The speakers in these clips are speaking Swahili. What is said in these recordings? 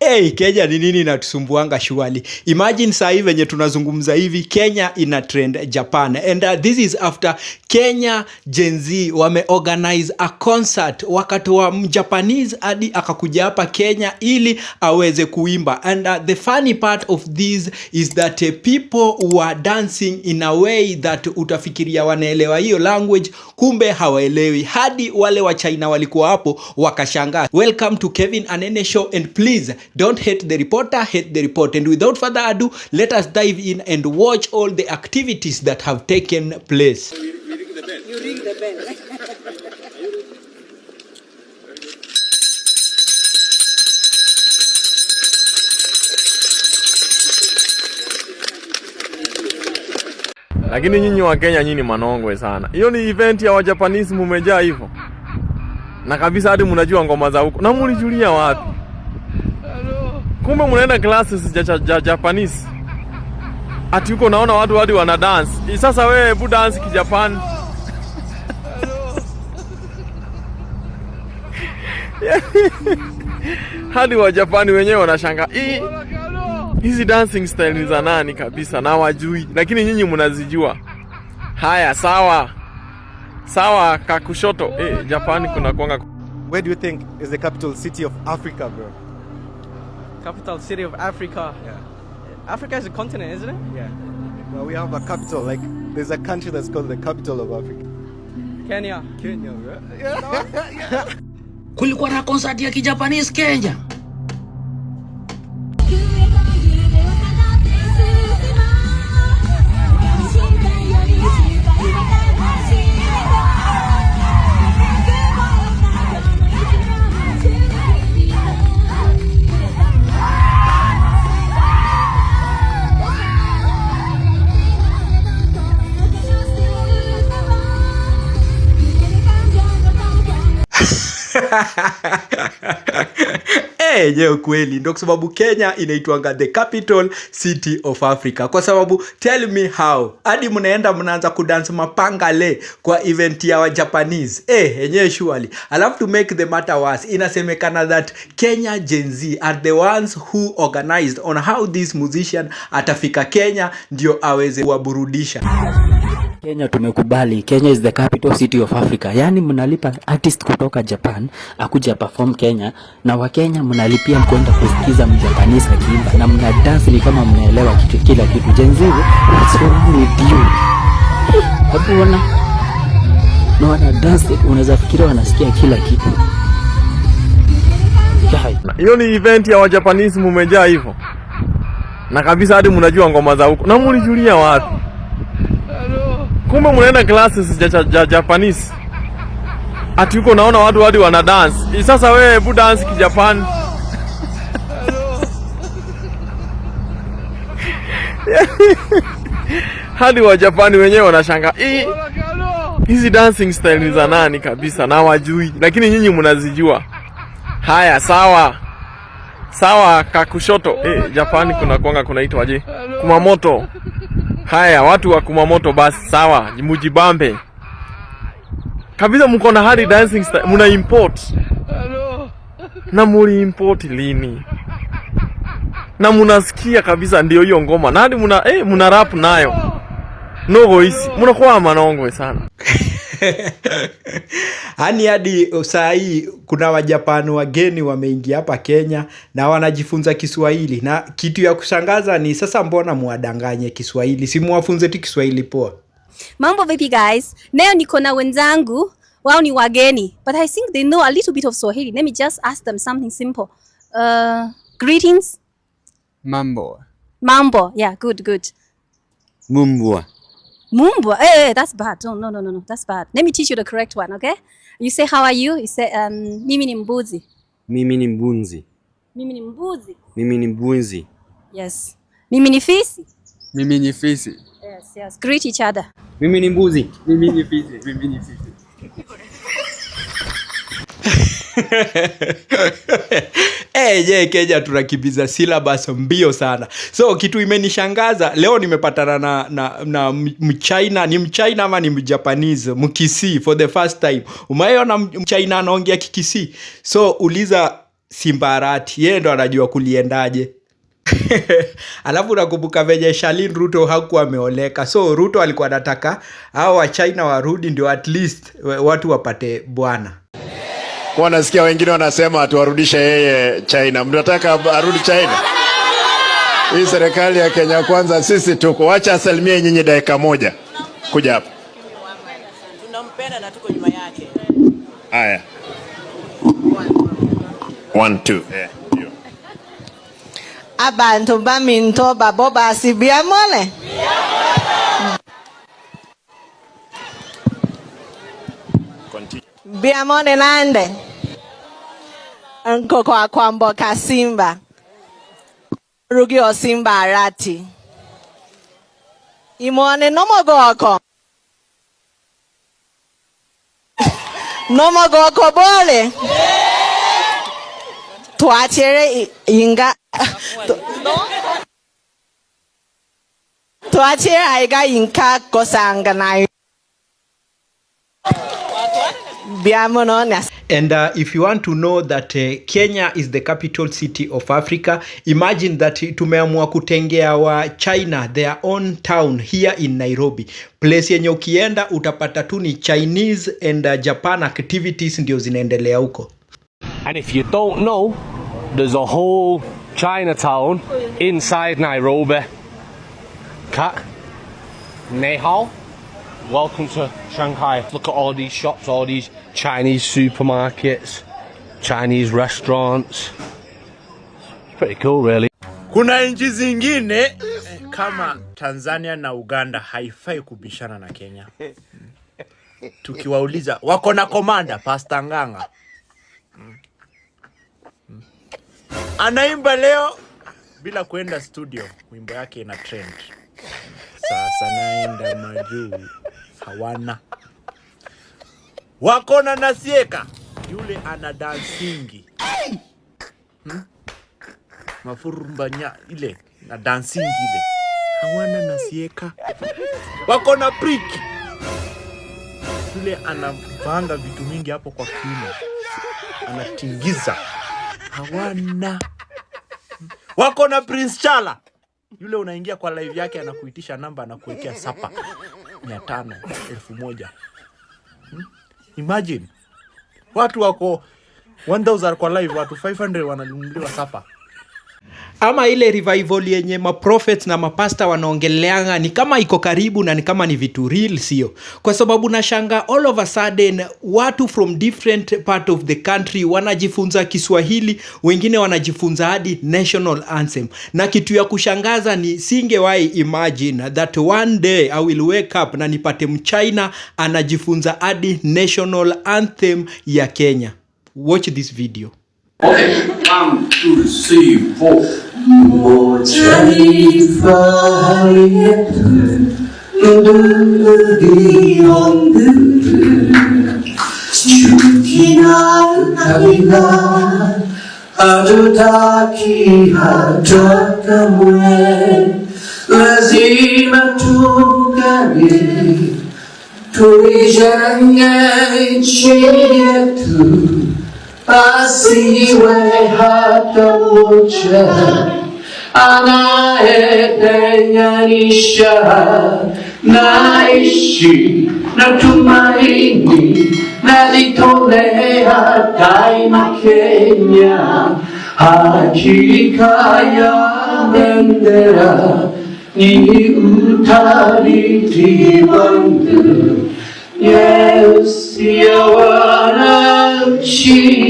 Hey, Kenya ni nini inatusumbuanga surely? Imagine saa hii venye tunazungumza hivi, Kenya ina trend Japan. And this is after Kenya Gen Z wameorganize a concert, wakatoa Mjapanese hadi akakuja hapa Kenya ili aweze kuimba. And the funny part of this is that people were dancing in a way that utafikiria wanaelewa hiyo language, kumbe hawaelewi. Hadi wale wa China walikuwa hapo wakashangaa. Welcome to Kevin Anene Show, and please don't hate the reporter, hate the report. And without further ado, let us dive in and watch all the activities that have taken place. You ring the bell. Lakini nyinyi wa Kenya nyinyi manongwe sana. Hiyo ni event ya Wajapanese mumejaa hivyo. Na kabisa hadi mnajua ngoma za huko. Na mulijulia wapi? Kumbe mnaenda classes za Japanese. Ati huko naona watu hadi wana dance. Sasa wewe hebu dance ki Japan. Hadi wa Japani wenyewe wanashangaa. Hizi dancing style ni za nani kabisa na wajui, lakini nyinyi mnazijua. Haya, sawa sawa, kakushoto. Japani kuna kuanga. Where do you think is the capital city of Africa, bro? Capital city of Africa. Yeah. Africa is a continent, isn't it? Yeah. Well, we have a capital. Like, there's a country that's called the capital of Africa. Kenya. Kenya, bro. Yeah. Kulikuwa na concert ya Kijapanese Kenya. Je, kweli ndio kwa sababu Kenya inaitwanga the capital city of Africa. Kwa sababu tell me how hadi mnaenda mnaanza kudance mapangale kwa event ya wa Japanese. Yenyewe surely. Alafu to make the matter worse, inasemekana that Kenya Gen Z are the ones who organized on how this musician atafika Kenya ndio aweze kuwaburudisha. Kenya tumekubali, Kenya is the capital city of Africa. Yaani mnalipa artist kutoka Japan akuja perform Kenya, na Wakenya mnalipia mkwenda kusikiza Mjapanese akiimba na mna dance ni kama mnaelewa kitu, kila kitu. Gen Z, what's wrong with you? Hebu ona na wana dance, unaweza fikiria wanasikia kila kitu. Hiyo ni event ya Wajapanese mumejaa hivyo. Na kabisa hadi mnajua ngoma za huko. Na mulijulia wapi? Kumbe mnaenda classes za Japanese. Ati huko naona watu hadi wana dance. Sasa wewe hebu dance ki Japan. Hadi wa Japani wenyewe wanashangaa. Hizi dancing style ni za nani kabisa na wajui, lakini nyinyi mnazijua. Haya, sawa sawa, kakushoto. Japani kuna kuanga kunaitwaje? Kumamoto. Haya, watu wa Kumamoto basi sawa, mujibambe kabisa. Mko na hadi dancing style muna import. Na muli import lini? Na munasikia kabisa ndio hiyo ngoma na hadi muna muna rap nayo nogo isi munakuwa manongwe sana. Hani hadi saa hii kuna Wajapani wageni wameingia hapa Kenya na wanajifunza Kiswahili, na kitu ya kushangaza ni sasa, mbona muwadanganye Kiswahili? Si muwafunze tu Kiswahili poa. Mambo vipi guys? Leo niko na wenzangu, wao ni wageni, but I think they know a little bit of Swahili. Let me just ask them something simple. Greetings. Mambo. Mambo. Yeah, good, good. Mumbwa. Mumbwa. Hey, that's bad. No, no, no, no, no. That's bad. Let me teach you the correct one, okay? You say how are you? You say mimi ni mbuzi. Mimi ni mbunzi. Mimi ni mbuzi. Mimi ni mbunzi. Yes. Mimi ni fisi. Mimi ni fisi. Yes, yes. Greet each other. Mimi ni mbuzi. Mimi ni fisi. Mimi ni fisi. Je, Kenya tunakimbiza syllabus mbio sana. So kitu imenishangaza leo, nimepatana na Mchina, ni Mchina ama ni Mjapanese, Mkisii for the first time. Umeona Mchina anaongea Kikisii? So uliza Simba Arati, yeye ndo anajua kuliendaje. Alafu nakumbuka venye Shalin Ruto hakuwa ameoleka, so Ruto alikuwa anataka hao wa China warudi ndio at least watu wapate bwana. Kwa nasikia wengine wanasema tuwarudishe yeye China. Mnataka arudi China? Hii serikali ya Kenya Kwanza sisi tuko. Wacha asalimie nyinyi dakika moja. Kuja hapa. Tunampenda na tuko nyuma yake. Haya. One, two. Yeah, you. Abantu baminto babo basi biamole. Continue. Biamole nande. Nkoko akwamboka Simba. Rugio Simba Arati. Imone nomogoko. Nomogoko bole. Twachere inga twachere aiga inka kosanga na biamono na. And if you want to know that Kenya is the capital city of Africa, imagine that tumeamua kutengea wa China their own town here in Nairobi. Place yenye ukienda utapata tu ni Chinese and Japan activities ndio zinaendelea huko. And if you don't know, there's a whole Chinatown inside Nairobi. Kat, Nehal, welcome to Shanghai. Look at all these shops, all these Chinese supermarkets, Chinese restaurants. It's pretty cool, really. Kuna nchi zingine kama Tanzania na Uganda haifai kubishana na Kenya. Tukiwauliza wako na komanda Pastor Nganga. Anaimba leo bila kuenda studio, wimbo yake ina trend. Sasa naenda majuu, hawana. Wako na Nasieka, yule ana dansingi. Mafurumbanya ile na dansingi ile. Hawana Nasieka. Wako na Prick. Yule anavanga vitu mingi hapo kwa kiuno. Anatingiza. Hawana. Wako na Prince Chala. Yule unaingia kwa live yake anakuitisha namba, anakuwekea sapa 500, 1000. Imagine. Watu wako 1000 kwa live, watu 500 wananunuliwa sapa. Ama ile revival yenye maprophets na mapasta wanaongeleanga ni kama iko karibu na ni kama ni vitu real, sio? Kwa sababu nashanga all of a sudden watu from different part of the country wanajifunza Kiswahili, wengine wanajifunza hadi national anthem. Na kitu ya kushangaza ni singewahi imagine that one day I will wake up na nipate Mchina anajifunza hadi national anthem ya Kenya. Watch this video. Okay, 1, 2, 3, 4. Moja ni fahari yetu, ndio chuki na ukabila hatutaki hata kamwe, lazima tuungane, tuijenge nchi yetu, asiwe hata mmoja anayetenganisha. Naishi na tumaini, najitolea daima Kenya, hakika ya bendera ni utabiti wangu, nyeusi ya wananchi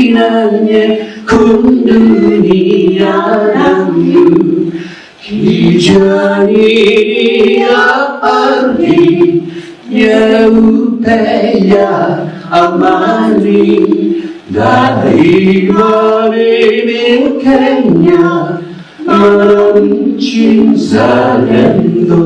na nyekundu ni ya damu, kijani ya ardhi, nyeupe ya amani. Daima mimi Mkenya, mwananchi mzalendo.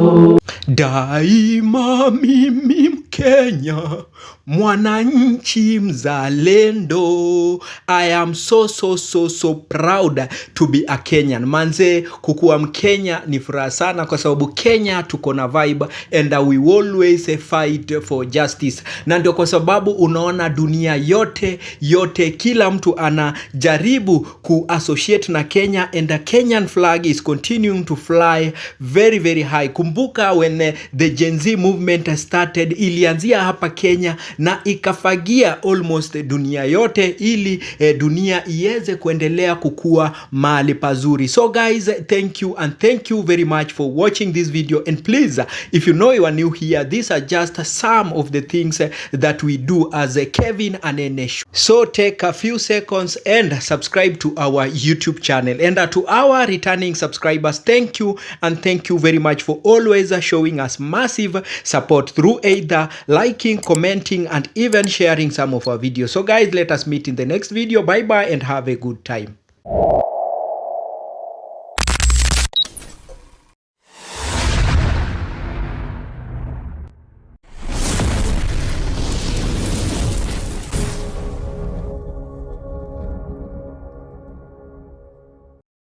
Daima mimi Kenya, mwananchi mzalendo. I am so so so so proud to be a Kenyan. Manze, kukuwa Mkenya ni furaha sana, kwa sababu Kenya tuko na vibe and we always fight for justice, na ndio kwa sababu unaona dunia yote yote, kila mtu anajaribu kuassociate na Kenya, and the Kenyan flag is continuing to fly very very high. Kumbuka when the Gen Z movement started, ilianzia hapa Kenya na ikafagia almost dunia yote ili dunia iweze kuendelea kukua mahali pazuri. So guys, thank you and thank you very much for watching this video, and please, if you know you are new here, these are just some of the things that we do as a Kevin Anene Show. So take a few seconds and subscribe to our YouTube channel. And to our returning subscribers, thank you and thank you very much for always showing us massive support through either liking, commenting, and even sharing some of our videos. So guys, let us meet in the next video. Bye bye and have a good time.